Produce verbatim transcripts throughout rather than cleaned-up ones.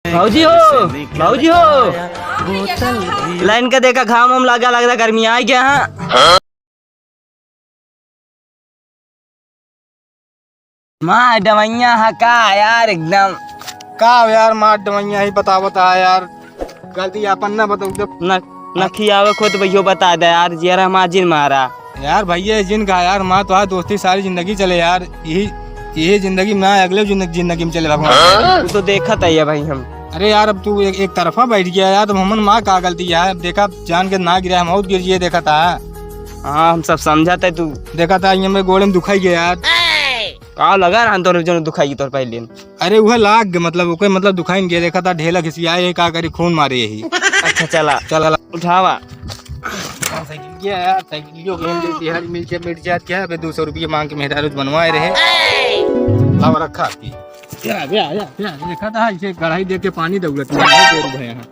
भौजी हो, भौजी हो, लाइन का देखा, घाम हम लगा, लग रहा गर्मी आ गया। हाँ। माँ डवैया है का यार एकदम। का यार, माँ डवैया ही बतावत है यार। गलती अपन ना बताऊ जब न, न खियावे को तो भैया बता दे यार, जियरा माँ जिन मारा। यार भैया जिन का यार, माँ तो आज दोस्ती सारी जिंदगी चले यार, यही, यही जिंदगी में ना, अगले जिंदगी, जिंदगी में चले भगवान। वो तो देखत है ये भाई हम। अरे यार, अब तू एक, एक तरफा बैठ गया यार, तो हमन माँ का गलती है यार, देखा जान के ना गिरा, हम और गिर जिए देखा था। हाँ, हम सब समझत है तू। देखा था, ये मेरे गोड़े में दुखाई गया यार। का लगा रहा तोर जो दुखाई तोर पहले? अरे वह लाग गए, मतलब ओके, मतलब दुखाइन गया, देखा था ढेला घिसिया है, का करी, खून मारे यही। अच्छा चला। चला ला। उठावा। साइकिल क्या है यार, साइकिल क्यों गेम दे दिया, मिल के मिट जात क्या, अबे दो सौ रुपये मांग के मेहरारू बनवाए रहे। लाओ रखा आपकी। या, या, या, या, देखा था इसे कढ़ाई दे के पानी दौड़त है, बहुत देर भए हैं।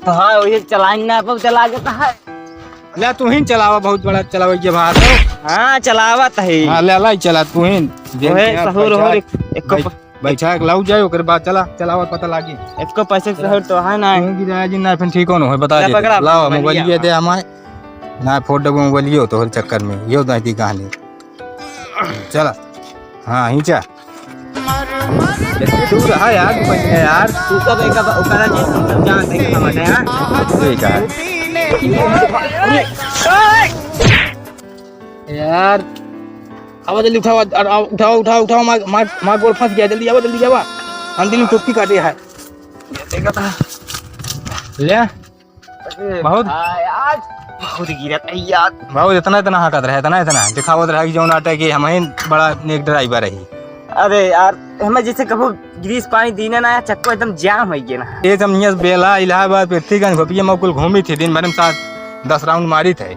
तो हाँ, वही चलाइन ना, अब चला के तो है। ले, तू ही चलावा, बहुत बड़ा चलावैया भाई। हाँ, चलावत है। हाँ, ले, लाई चला, तू ही। ओहे, सहूर हो, एक, एक को बैठ, प- बैठा के लाऊ जाए, ओकर बाद चला, चलावा, पता लागी। एक को पैसे के सहूर तो है ना। तू गिरा जी ना, फिर ठीक होनो है, बता ले, दे। पकड़ा, लाओ, मोबाइल मोबाइल ये दे हमारे। ना, फोड़ देबो मोबाइल, यो तो हर चक्कर में, यो दाई दी कहानी। चला। हाँ, ही चा। इतनी दूर रहा यार, तू बच गया यार। तू सब एक अब ओकरा जी, हम सब जानते हैं, समझ है, हाँ? ठीक है। यार, आवा जल्दी उठावा, आ, आ, उठावा, उठावा, उठावा, मार, मार, मार गोड़ फंस गया, जल्दी आवा, जल्दी आवा। हम दिल में टोपी काटे है। देखा था। ले। अरे बहुत भाई, आज बहुत गिरत है यार। बहुत इतना, इतना हाकत रहे, इतना, इतना दिखावत रहे कि जौन आटे कि हम ही बड़ा नेक ड्राइवर रही। अरे यार, हमें जैसे कबो ग्रीस पानी दीने ना, चक्को एकदम जाम हो गया ना। ये सब नियस बेला, इलाहाबाद, पृथ्वीगंज, गोपिया में कुल घूमी थी, दिन भर में सात दस राउंड मारी थे।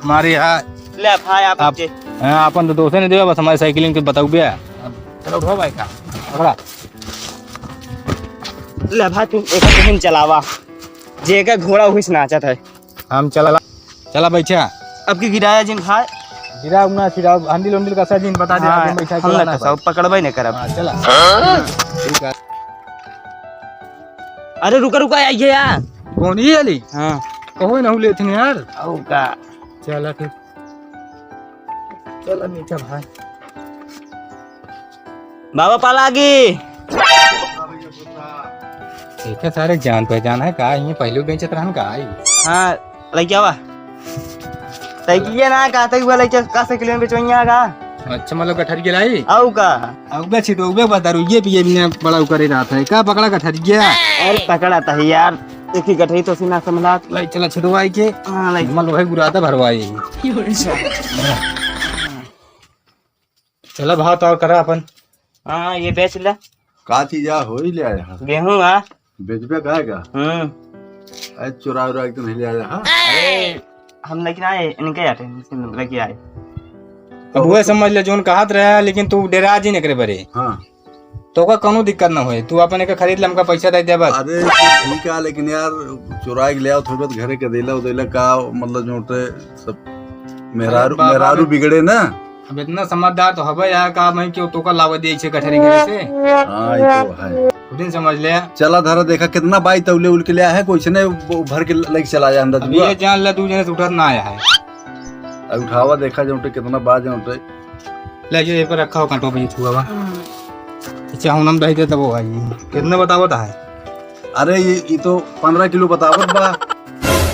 मारे यहाँ ले भाई, आप आप, बच्चे। हाँ, अपन तो दोस्त ने देवा, बस हमारे साइकिलिंग के बताऊ बे। अब चलो उठाओ भाई का, पकड़ा। ले भाई, तू एक दिन चलावा, जे का घोड़ा वही से नाचत है। हम चला, चला बैठा। अब की गिराया जिन खाए। गिरा ना, गिरा, हंडिल उंडिल का सर जिन बता दे, हाँ, आगे बैठा हम चला ना ना कसब, भाई। पकड़बे नहीं करब। हाँ, चला। ठीक है। अरे रुका, रुका, आइए यार। कौन ही अली? हाँ। कहो ना ले थे यार। आओ का। चला फिर। चला मीठा भाई। बाबा पालागी। ठीक है, सारे जान पहचान है का? ये पहले बेचत रहन का आई? हाँ, लइका बा। तई किए ना का, तई हुआ लइका का साइकिल में बेचवइया का? अच्छा, मतलब गठर के लाई? आऊ का? आऊ बे छिटो, बे बता रू, ये पिए बिना बड़ा करे रहता है। का पकड़ा गठर गया? अरे पकड़ा था यार, एक ही गठरी तो सीना संभला। लाई चला छिटवाई के। हाँ, लाई। मल वही गुराता भरवाई। चला भाव तो और करा अपन। हाँ, ये बेच ले। का चीज आ, हो ही ले आया हाँ। गेहूं आ। बेचबे का है का? हम्म। अरे चुरा उरा के तो नहीं ले आया हाँ। अरे, हम लेकिन आए, इनके आटे, लेके आए। अब वह समझ ले जोन कहत रहे, लेकिन तू डेरा जी एकरे बरे। हाँ। तो का कोनो दिक्कत ना होए, तू अपन एक खरीद ले, हमका पैसा दे दे बस। अरे तो ठीक है, लेकिन यार चुरा के ले आओ, थोड़ा बहुत घरे के देला उदेला का, मतलब जो होते सब मेहरारू, अरे बाबा, मेहरारू बिगड़े ना। अब इतना समझदार तो हबे यार, का मैं क्यों तोका लावे दिए छे गठरी घरे से? हाँ, ये तो है। खुद ही समझ ले। चला धरा देखा कितना बाई तौले उल के ले है, कोई से नहीं वो भर के लेके चला जा अंदर अब जुआ। ये जान ले, दू जने से उठत ना आया है। अब उठावा देखा जौटे कितना बा जौटे। ले जो ये पर रखा हो कांटो भाई छुआ बा। अच्छा हम नाम दही दे तब भाई। कितने बतावत है? अरे ये, ये तो पन्द्रह किलो बतावत बा।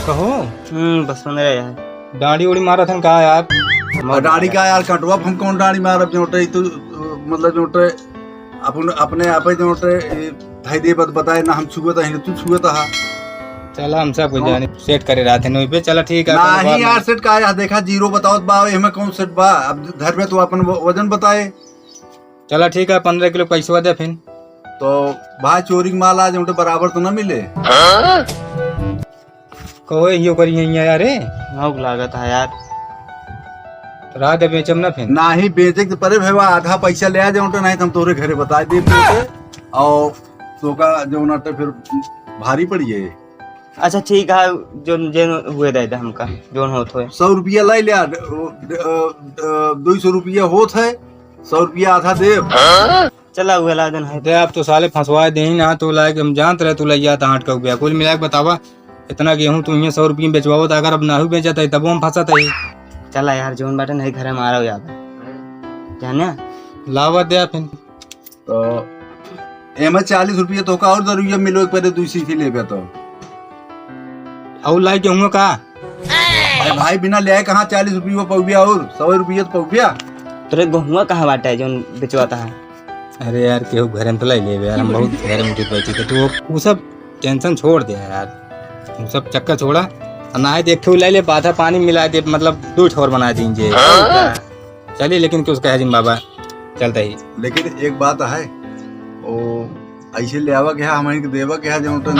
कहो। हम्म, बस पन्द्रह है। डाड़ी उड़ी मारत हन का यार? और डाड़ी का यार, कटवा हम कौन डाड़ी मारब जोटे, तू, मतलब जोटे, अपन, अपने आपे जोटे, ए, धाई दे बत-, बताए ना हम छुअत हई, ना तू छुअत हा। चला हम सब कुछ कौन? जाने, सेट करे रहत है, नहीं पे चला ठीक है, कोनो नहीं बात यार, नहीं। सेट का है, देखा जीरो बतावत बा, एमे कौन सेट बा, अब घर में तू अपन व-, वजन बताए। चला ठीक है, पन्द्रह किलो पैसवा दे फिन। तो भाई चोरी के माल आज उनके बराबर तो ना मिले। कहो यो करिए यहाँ यार, रे। नौक लागत है यार। तो रात दे बेचम ना फिर। नाही बेचे के परे भेवा, आधा पैसा ले आ जाओ तो, नहीं तो हम तोरे घरे बता दे। और तो का जो ना तो फिर भारी पड़ी है। अच्छा ठीक है, जोन, जोन हुए दे दे हमका, जोन होत होए। सौ रुपया लाई ले आ, ड-, अ, अ, दो सौ रुपया होत है, सौ रुपया आधा देब। चला, उहे ला देन है। दे, अब तो साले फंसवा दे ही ना, तो लायक हम जानत रहे, तू लइया था हट के उबिया। कुल मिला के बतावा, इतना गेहूं तू हियां सौ रुपये में बेचवावत, अगर अब नाहू बेचत है, तबो हम फंसत है। चला यार, जौन बाटे नहीं घरे मारा हो जाता। जाने? लावा दे फिर। तो एमे चालीस रुपये तो का और दरुइया मिलो, एक पहले दूसरी थी लेबे तो। और लाई गेहूं का? अरे भाई, बिना ले आए कहाँ चालीस रुपये पउबिया और सौ रुपये तो पउबिया? तोरे गेहुआ कहाँ बाटे जौन बेचवाता है? अरे यार, केहू घरे में तो लाई लेबे यार, हम बहुत घरे में उठित बैठी थे। तू वो, वो सब tension छोड़ दे यार, वो सब चक्कर छोड़ा। और ना है देख, ठो लाई ले, बाधा पानी मिला दे, मतलब दो ठोर बना दीजिए। चलिए, लेकिन कुछ कहे जिन बाबा, चलता ही। लेकिन एक बात है, ओ, ऐसे ले आवा के है, हमनी के देवा के है, जौन तो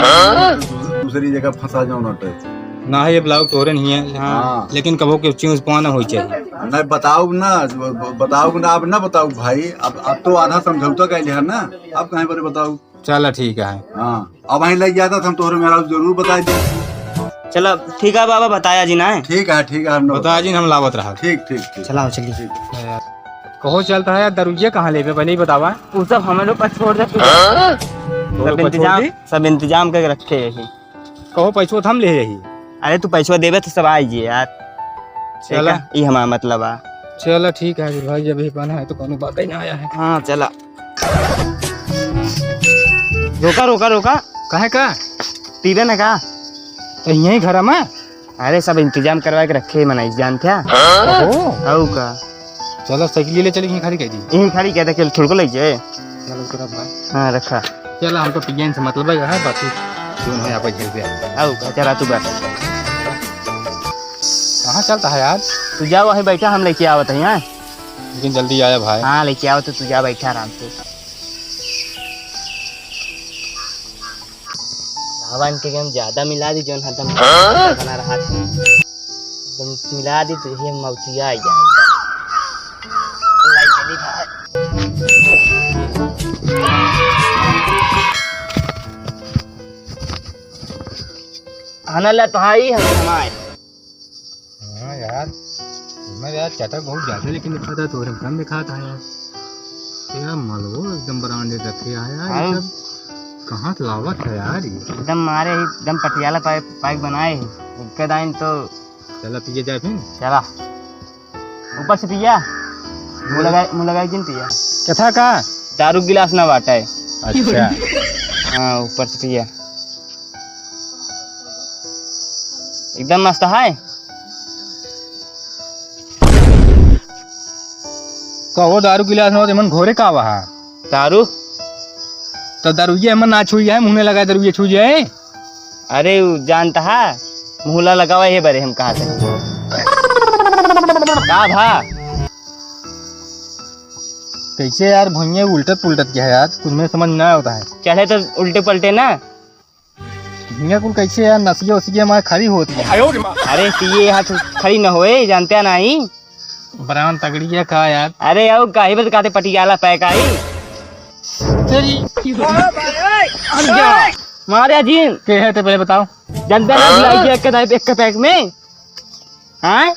दूसरी जगह फंसा जौन अटे। ना है, ये ब्लाउज तोरे नहीं है, हाँ, हाँ। लेकिन कबो के चीज पाना होई चाहिए। नहीं, बताओ ना, ब-, ब-, बताओ ना, अब ना बताओ भाई, अब, अब तो आधा समझौता कर लिया ना, अब कहीं पर बताओ। चला ठीक है। हाँ, अब वहीं लग जाता तो हम तोहरे मेहरारू जरूर बताई दे। चला ठीक है बाबा, बताया जी ना है। ठीक है, ठीक है, हम ना बताया जी, हम लावत रहा। ठीक, ठीक, ठीक। चला, चलिए। ठीक। कहो चलता है यार, दरुइया कहाँ लेबे, पहले ही बतावा। वो सब हमारे ऊपर छोड़ दे तू। हाँ? सब तोरे ऊपर छोड़ इंतजाम, दी? सब इंतजाम करके रखे हैं। कहो पैसो तो हम ले यही। अरे तू पैसो देबे तो सब आई जी यार। चला। ठीक है? ई हमारा मतलब आ। चला ठीक है भाई, जब ही बना है तो कोनो बात ही ना आया है। हाँ, चला। रोका, रोका, रोका। काहे का? पीबे ना का? तो यहीं घर में? अरे, सब इंतजाम करवा के रखे मनई, जान क्या? ओहो। आऊ का? चलो, साइकिल ले चले, यहीं खड़ी कर दी। यहीं खड़ी कर दे, चल, थोड़को ले जाए। चलो, उतरा भाई। हाँ, रखा। चलो, हमको पियन से मतलब है, बाकी कौन हो यहाँ पर झेल से। आऊ का, चला तू बैठ। कहाँ चलता है यार? तू जा, वहीं बैठा, हम लेके आवत है यहाँ। लेकिन जल्दी आया भाई। हाँ, लेके आओ तो तू जा, बैठा आराम से। सावन के हम ज्यादा मिला दी, जौन हरदम हाँ? बना रहा था। तुम मिला दी तो ये मौतिया आ गया। लाई चली भाई। आना ला तो आई हम हमारे। हाँ यार, मैं यार चटक बहुत ज्यादा लेकिन दिखाता है, तो कम दिखाता है यार। क्या मालूम, एकदम ब्रांडेड रखे है यार, हाँ। ये सब कहाँ से लावत है यार ये? एकदम मारे ही, एकदम पटियाला पाइप, पाइप बनाए ही। एक दाइन तो चला पिए जाए फिर। चला। ऊपर से पिया। मुँह लगाए, मुँह लगाए जिन पिया। कथा का? दारू गिलास ना बाटा है। अच्छा। हाँ, ऊपर से पिया। एकदम मस्त है। कहो दारू गिलास ना हो, तो मन घोरे का वहा? दारू? तो दारू ये मन ना छुई है, मुँह में लगाए दारू ये छुई जाए। अरे, उ जानता है, मुहला लगावा ये बारे हम कहा थे। का भा? कैसे यार भैया उल्टत पुल्टत क्या है यार, कुछ में समझ ना होता है। चढ़े तो उल्टे पलटे ना। भैया कुल कैसे यार, नसिया उसिया हमारे खड़ी होती है। अरे, तो ये यहाँ तो खड़ी न होए, जानते हैं नहीं। ब्रांड तगड़ी है का यार? अरे, आओ, काहे बस कहते पटियाला पैक आई। तेरी। मारे अजीम। के है ते पहले बताओ। जनता ना भिलाई के एक के दाई एक के पैक में। हाँ?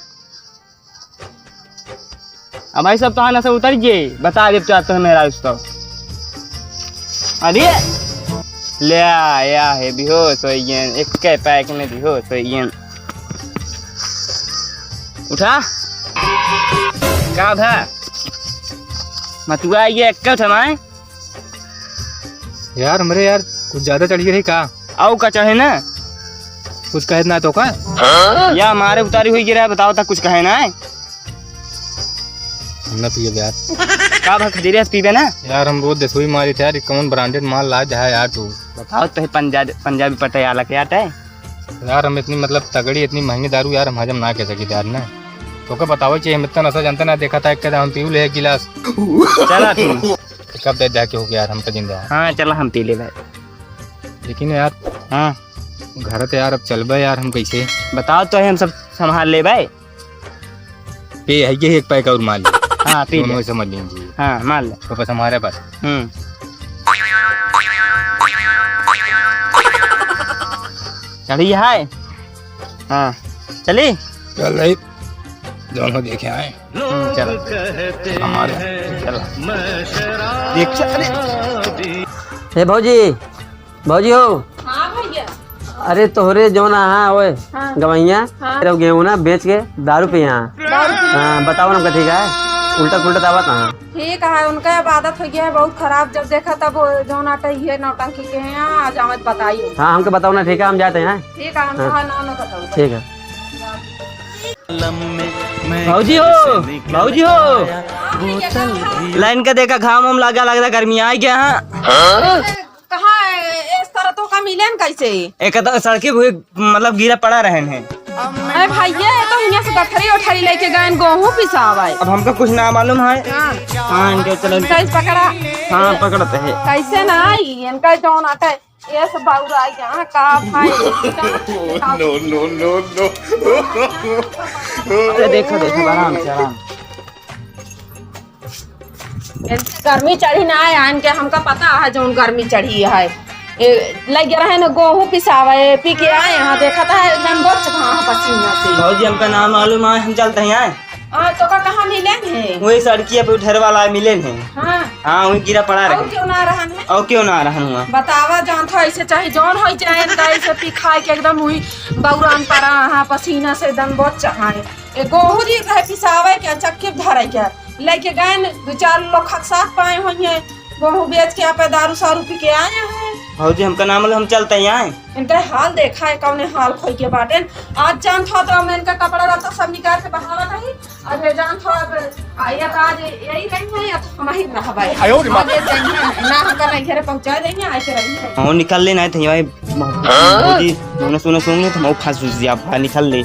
अब भाई सब तो आना से उतर गए। बता दे चाहते हैं मेरा उसको। अरे। ले आया है, बेहोश हो गए। एक के पैक में बेहोश हो गए। उठा। का था? मतुआ ये एक उठा माए। यार, हमरे यार, कुछ ज्यादा चढ़ गई रही का? आऊ का चाहे ना? कुछ कहे ना तो का? या मारे उतारी हुई गिरा है, बताओ ता कुछ कहे ना है? हम ना पिए यार। का भा खजूरिया से पीबे ना? यार, हम रोज दसवीं मारी थे यार, ये कौन ब्रांडेड माल ला जा यार तू? बताओ तो है पंजाब, पंजाबी पटियाला के आटा है? यार, हम इतनी मतलब तगड़ी, इतनी महंगी दारू यार, हम हजम ना कर सकी यार ना। तो का बतावे चाहिए, हम इतना नशा जानते ना, देखा था एक कदम हम पीऊ ले एक गिलास। चला तू। कब दे जाके हो गया यार, हम तो जिंदा हैं। हाँ, चला हम पी ले भाई। लेकिन यार, हाँ। घर तो यार अब चलबे यार, हम कैसे? बताओ तो है, हम सब संभाल ले भाई। पे है ये एक पैक और माल। हाँ, पी दोनों ले। ही समझ लीजिए। हाँ, माल ले। तो बस हमारे पास। हम्म। चढ़ी है? हाँ। चली? चल रही। दोनों देखे आए। हम्म, चल। हमारे, चल। देख, चल, अरे। हे भौजी, भौजी हो। हाँ भैया। अरे तोहरे जौन आहा ओए, हाँ। गवैया, हाँ। तेरे गेहूं ना बेच के दारू पिया। दारू पिया। हाँ, बताओ ना, ठीक है? उल्टा पुल्टा दावा कहाँ? ठीक है, उनका अब आदत हो गया है बहुत खराब, जब देखा तब वो जौन आटा ये नौटंकी के हैं, आज आवत बताइए। हाँ, हमको बताओ ना, ठीक है, हम जाते हैं। ठीक है, हम हाँ। हाँ, ना, ना बताओ। ठीक है। भौजी हो, भौजी हो। हाँ, भैया, कहाँ? लाइन का देखा, घाम वाम लगा, लग रहा, गर्मी आ गया। हाँ? कहाँ है? इस तरह तो का मिलेन कैसे? एक तो सड़की भी, मतलब, गिरा पड़ा रहन है। अरे भाई, ये तो यहाँ से गठरी उठरी लेके गए, गेहूं पिसावे। अब हमका कुछ ना मालूम है। हाँ। हाँ, इनके चलो। कैसे पकड़ा? हाँ, पकड़ते हैं। कैसे ना आई? इनका जौन आटा है, ये सब बाउर आ गया। हाँ, का भाई? No, no, no, no। अरे देखो, देखो, आराम से, आराम से। गर्मी चढ़ी ना है, आन के हमका पता है जौन गर्मी चढ़ी है। ए, लगे रहे न गेहूं पिसावे, पी के आए, यहाँ देखा था एकदम बोच कहाँ पसीना से। भौजी, हमका ना मालूम है, हम चलते हैं। हाँ, तो का कहाँ मिलेन है? वही सड़किया पे ढेर वाला मिलेन है। हाँ। हाँ, वही गिरा पड़ा और रहे। क्यों ना रहन है? और क्यों ना रहन हुआ? बतावा, जान था ऐसे चाहे जौन हो जाए, इनका ऐसे पी खाए के एकदम हुई बौरान पड़ा, हाँ, पसीना से एकदम बोच है। ए, गेहूं जी रहे पिसावे के, चक्की धरे के, लेके गए न, दो चार लोग खकसात पाए होइए, गेहूं बेच के आप दारू सारू पी के आए हैं। भौजी, हमका ना मालूम, हम चलते ही आए। इनका हाल देखा है, कौने हाल खोई के बाटेन। आज जान था तो हम इनका कपड़ा लत्ता सब निकाल के बहावत रही। अरे जान था अब, आ, या तो आज यही रही है, या तो हम ही रहबे। आयो रे माँ। आज ये जाइए, ना हमका नहीं घरे पहुँचा देंगे, आए के रही है। हाँ, निकल लेना है, तो भाई, भौजी, सुनो, सुनो, सुनो, तो मैं फंस, फंस गया, बाहर निकल ले।